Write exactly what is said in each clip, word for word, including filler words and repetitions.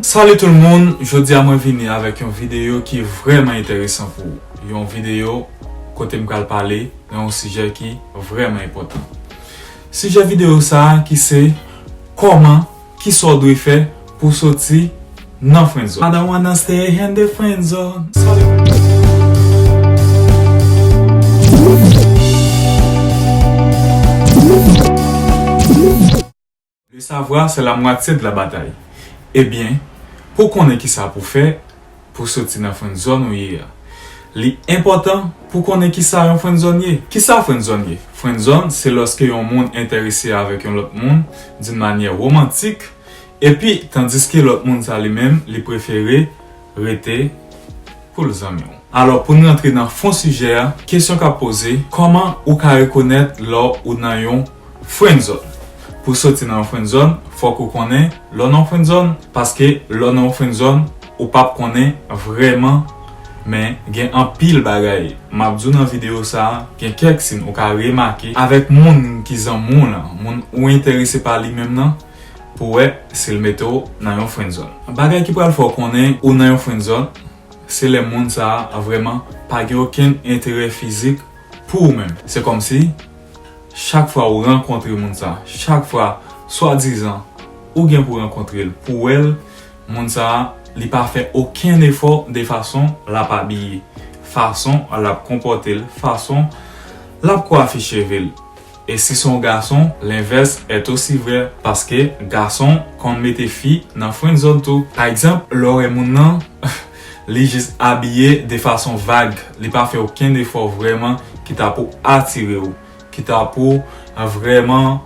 Salut tout le monde, jodi a mwen vini avèk yon videyo ki vrèman enteresan pou ou. Yon videyo kote m pral pale nan yon sijè ki vrèman enpòtan. Sijè videyo sa a ki se kòman, kisa w dwe fè pou soti nan friendzone. I don't wanna stay in the friendzone. Salut. Le savoir, c'est la moitié de la bataille. Ebyen, pou konnen kisa pou fè pou soti nan friendzone ou ye a, li enpòtan pou konnen kisa yon friendzone ye. Kisa friendzone ye? Friendzone se lòske yon moun enterese avèk yon lòt moun d'une manière romantique, epi tandiske lòt moun sa li menm, li prefere rete pou l zanmi w. Alò, pou n rantre nan fon sijè a, kesyon k ap poze, kòman ou ka rekonèt lè ou nan yon friendzone? Pou soti nan yon friendzone, fòk ou konnen lè w nan yon friendzone, paske lè w nan yon friendzone, ou p ap konnen vrèman, men gen anpil bagay. M ap di w nan videyo sa a, gen kèk siy ou ka remake avèk moun ki zanmi w lan, moun ou enterese pa li menm nan, pou wè si l mete w nan yon friendzone. Bagay ki pral fè w konnen ou nan yon friendzone, se lè moun sa a vrèman pa gen okenn enterè fizik pou ou menm. Se kòmsi chak fwa ou rankontre moun sa, chak fwa swadizan ou gen pou rankontre l, pou w wè l, moun sa a, li pa fè okenn efò de fason l ap abiye, fason l ap konpòte l, fason l ap kwafe cheve l. E si se yon gason, l'inverse est aussi vrai, paske gason konn mete fi nan friendzone tou. Pa egzanp, lè w wè moun nan, li jis abiye de fason vag, li pa fè okenn efò vrèman ki ta pou atire w, ki ta pou vrèman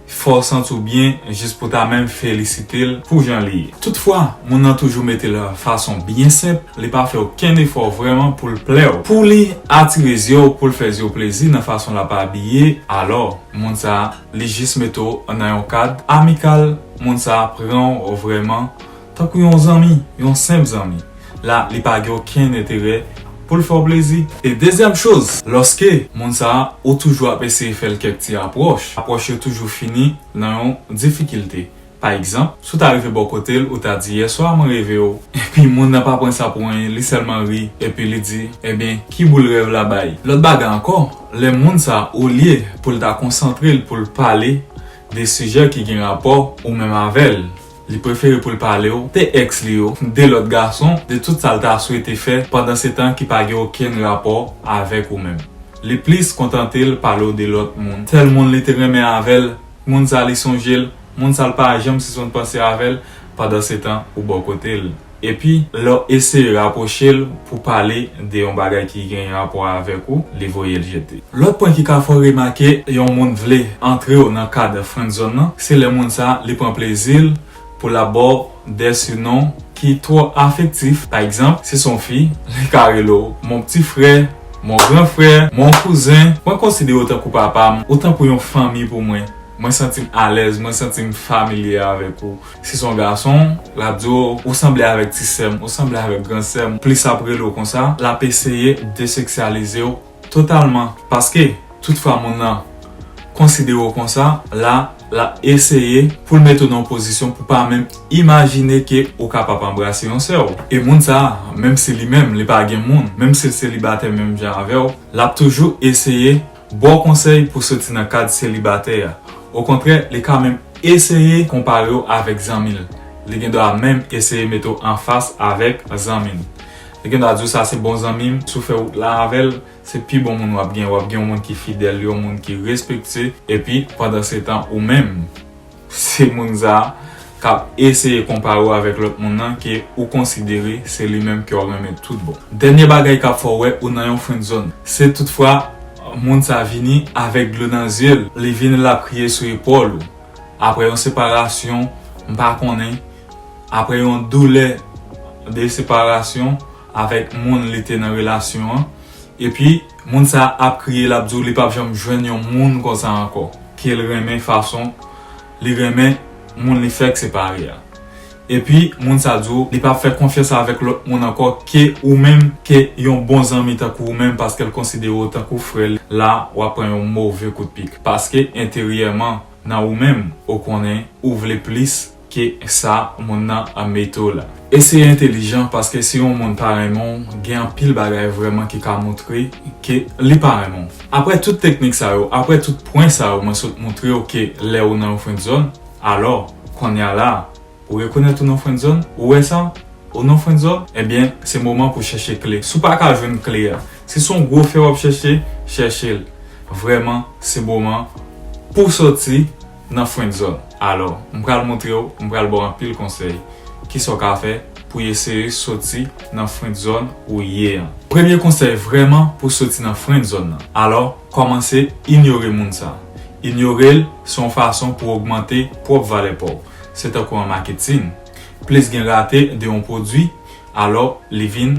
fè w santi w byen, jis pou ta menm felisite l pou jan li ye. Toutfwa, moun nan toujou mete l fason byen senp, li pa fè okenn efò vrèman pou l plè w. Pou li atire zye w, pou l fè zye w plezi nan fason l ap abiye, alò, moun sa a, li jis mete w nan yon kad amikal, moun sa a pran w vrèman tankou yon zanmi, yon senp zanmi. La, li pa gen okenn enterè pou l fè w plezi. E dezyèm choz, lòske moun sa a, ou toujou ap eseye fè l kèk ti apwòch, apwòch yo toujou fini nan yon difikilte. Pa egzanp, si w ta rive bò kote l, ou ta di, "Yèswa, mwen reve w." Epi moun nan pa pran sa pou anyen, li sèlman ri, epi li di, "Ebyen, ki boul rèv la bay?" Lòt bagay ankò, lè moun sa, olye pou l ta konsantre l pou l pale de sijè ki gen rapò ou menm avè l, li prefere pou l pale w de èks li yo, de lòt gason, de tout sa l ta swete fè pandan se tan ki pa gen okenn rapò avèk ou menm. Li plis kontante l pale w de lòt moun. Tèl moun li te renmen avè l, moun sa li sonje l, moun sa l pa janm sispann panse avè l, pandan se tan ou bò kote l. Epi, lè w eseye rapwoche l pou pale de yon bagay ki gen rapò avèk ou, li voye l jete. Lòt pwen ki ka fè w remake yon moun vle antre w nan kad friendzone nan, se lè moun sa li pran plezi l pou l ap ba w de sinon ki twò afektif. Pa egzanp, si se yon fi, li ka rele w mon petit frère, mon grand frère, mon cousin. Mwen konsidere w tankou papa m, ou tankou yon fanmi pou mwen. Mwen santi m alèz, mwen santi m familye avèk ou. Si se yon gason, l ap di w, ou sanble avèk ti sè m, ou sanble avèk gran sè m. Plis ap rele w konsa, l ap eseye deseksyalize w totalman. Paske, toutfwa moun nan konsidere w konsa, la, l ap eseye pou l mete w nan yon pozisyon pou pa menm imajine ke ou kapab anbrase yon sè w. E moun sa a, menm si li menm, li pa gen moun, menm si l selibatè menm jan avè w, l ap toujou eseye ba w konsèy pou soti nan kad selibatè a. Okontrè, li ka menm eseye konpare w avèk zanmi l. Li gendwa menm eseye mete w anfas avèk zanmi l. Li gendwa di w, "Sa se bon zanmi m, si w fè wout la avè l, se pi bon moun w ap gen. W ap gen yon moun ki fidèl, yon moun ki respektye, epi pandan se tan ou menm, se moun sa a k ap eseye konpare w avèk lòt moun nan ke ou konsidere se li menm ke w ap renmen tout bon." Dènye bagay k ap fè w wè ou nan yon friendzone, se toutfwa moun sa a vini avèk dlo nan zye l, li vini l ap kriye sou epòl ou. Apre yon separasyon, m pa konnen, apre yon doulè de separasyon avèk moun li te nan relasyon an, epi moun sa a ap kriye, l ap di w li p ap janm jwenn yon moun konsa ankò, ke l renmen fason li renmen moun li fèk separe a. Epi, moun sa di w li p ap fè konfyans avèk lòt moun ankò ke ou menm, ke yon bon zanmi tankou ou menm, paske l konsidere w tankou frè l. La, w ap pran yon move kout pik. Paske, enteryèman, nan ou menm, ou konnen ou vle plis ke sa moun nan ap mete w la. Eseye entelijan, paske si yon moun pa renmen w, gen anpil bagay vrèman ki ka montre ke li pa renmen w. Apre tout teknik sa yo, apre tout pwen sa yo mwen sot montre w ke lè ou nan yon friendzone, alò, kounye a la, ou rekonèt ou nan friendzone? Ou wè sa? Ou nan friendzone? Ebyen, se moman pou chèche kle. Si w pa ka jwenn kle a, si se yon gwo fè w ap chèche, chèche l. Vrèman, se moman pou soti nan friendzone. Alò, m pral montre w, m pral ba w anpil konsèy. Kisa w ka fè pou eseye soti nan friendzone ou ye an? Premye konsèy vrèman pou soti nan friendzone nan. Alò, kòmanse inyore moun sa. Inyore l se yon fason pou ogmante pwòp valè pa w. Se tankou an maketin. Plis gen rate de yon pwodui, alò, li vin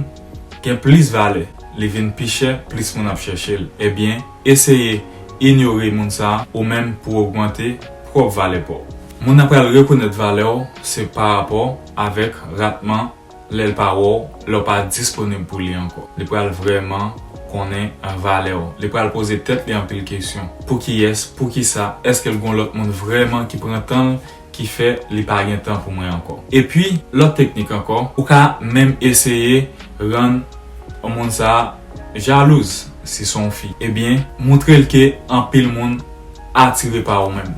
gen plis valè, li vin pi chè, plis moun ap chèche l. Ebyen, eseye inyore moun sa a ou menm pou ogmante pwòp valè pa w. Moun nan pral rekonèt valè w se pa rapò avèk ratman lè l pa wè w, lè w pa disponib pou li ankò. Li pral vrèman konnen valè w. Li pral poze tèt li anpil kesyon. Poukiyès? Poukisa? Èske l gen yon lòt moun vrèman ki pran tan l ki fè li pa gen tan pou mwen ankò? Epi, lòt teknik ankò, ou ka menm eseye rann moun sa a jalouz, si se yon fi. Ebyen, montre l ke anpil moun atire pa ou menm.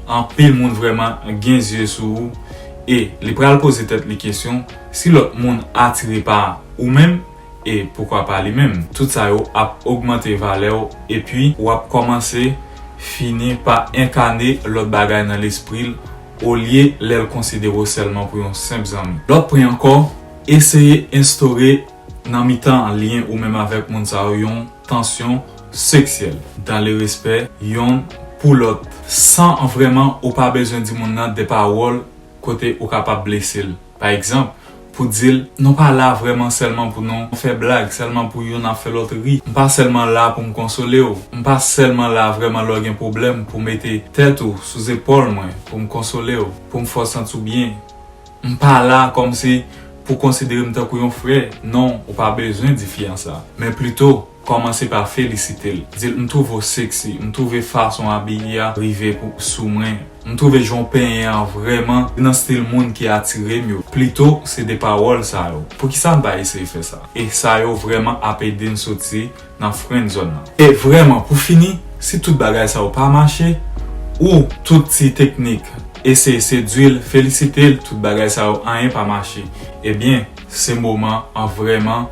Anpil moun vrèman gen zye sou ou e li pral poze tèt li kesyon si lòt moun atire pa ou menm e poukwa pa li menm. Tout sa yo ap ogmante valè w epi w ap kòmanse fini pa enkane lòt bagay nan lespri l olye lè l konsidere w sèlman pou yon senp zanmi. Lòt pwen ankò, eseye enstore nan mitan lyen ou menm avèk moun sa yo yon tansyon seksyèl, dans le respect yonn pou lòt, san vrèman ou pa bezwen di moun nan de pawòl kote ou kapab blese l. Pa egzanp, pou di l, nou pa la vrèman sèlman pou nou fè blag, sèlman pou youn ap fè lòt ri. M pa sèlman la pou m konsole w. M pa sèlman la vrèman lè w gen pwoblèm pou mete tèt ou sou zepòl mwen, pou m konsole w, pou m fè w santi w byen. M pa la kòmsi pou konsidere m tankou yon frè. Non, ou pa bezwen di fi an sa. Men plito, kòmanse pa felisite l. Di l, "M twouve w seksi, m twouve fason w abiye a rive pou, sou mwen. M twouve jan w penyen an vrèman nan stil moun ki atire m yo." Plito, se de pawòl sa yo. Poukisa n pa eseye fè sa? E sa yo vrèman ap ede n soti nan friendzone nan. E vrèman, pou fini, si tout bagay sa yo pa mache, ou tout ti teknik, eseye sedui l, felisite l, tout bagay sa yo, anyen pa mache, ebyen, se moman an vrèman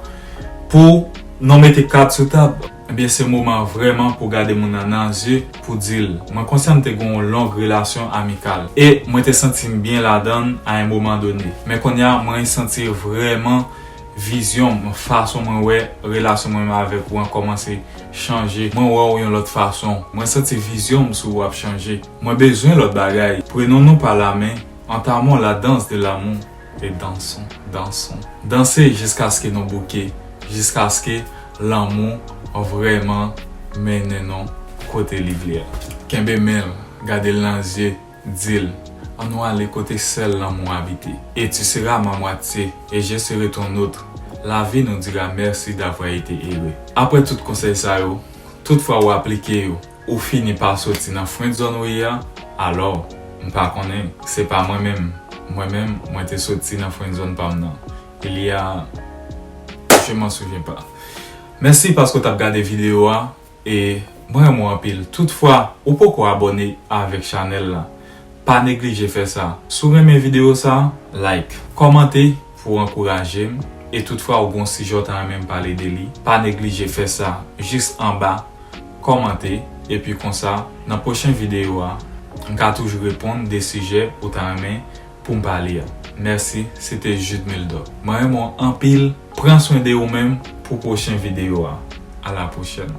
pou nou mete kat sou tab. Ebyen, se moman an vrèman pou gade moun nan nan zye, pou di l, mwen konsyan m te gen yon long relasyon amikal. E mwen te santi m byen ladan l a yon moman done. Men kounye a, mwen santi vrèman vizyon m, fason mwen wè relasyon mwen menm avèk ou an kòmanse chanje. Mwen wè w yon lòt fason. Mwen santi vizyon m sou ou ap chanje. Mwen bezwen lòt bagay. Prenons-nous par la main, entamons la danse de l'amour. E dansons, dansons. Danse jiskaske nou bouke, jiskaske lanmou vrèman mennen nou kote li vle a. Kenbe men l, gade l nan zye, di l, ann nou ale kote sèl lanmou abite. Et tu seras ma moitié, et je serai ton autre. La vie nous dira merci d'avoir été heureux. Apre tout konsèy sa yo, tout fwa ou aplike yo, ou fini pa soti nan friendzone ou ye a, alò, m pa konnen, se pa mwen menm. Mwen menm, mwen te soti nan friendzone pa m nan. Il y a, je m'en souviens pas. Mèsi paske w t ap gade videyo a. E mwen renmen w anpil. Toutfwa, ou poko abòne avèk chanèl la, pa neglije fè sa. Si w renmen videyo sa, like, kòmante pou w ankouraje m. E toutfwa ou gon sijè w ta renmen m pale de li, pa neglije fè sa jis anba, kòmante. Epi konsa, nan pwochen videyo a, m ka toujou reponn de sijè ou ta renmen pou m pale a. Mèsi, se te Jude Mildoc. Mwen renmen w anpil. Pran swen de ou menm pou pwochen videyo a. A la pwochèn.